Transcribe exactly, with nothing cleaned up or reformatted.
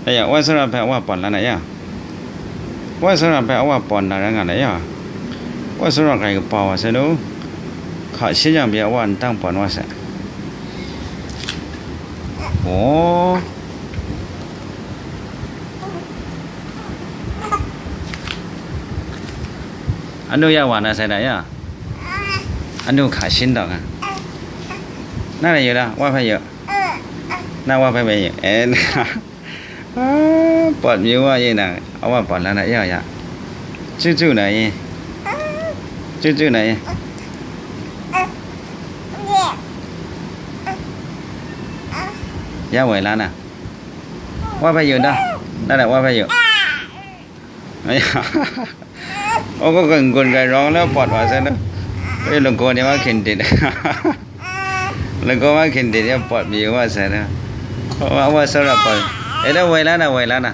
Aya, wa tsawra hpe awa pawt la na ya? Wa tsawra hpe awa pawt na rai nga na ya? Wa tsawra hkrai kapa wa sai nu, hka shi jang pyi awa ntang pawt wa sai. Oh. Anu ya wa na sai da ya? Anu hka shin taw nga. Na rai yu la, wa hpe yu. Na wa hpe bai yu. Eh, na. Ah, pawt mayu wa ye na, awa pawt la na ya ya. Chyu chyu na ye. Chyu chyu na ye. Ya wai la na. Wa hpe yu na. Na na wa hpe yu. Aya. O ko kan gun kai rawng la pawt wa sai na. Oi, lungkaw ni wa hkin dit. Lungkaw wa hkin dit ya pawt mayu wa sai na. Wa, wa tsawra pawt. E da wai la na, wai la na.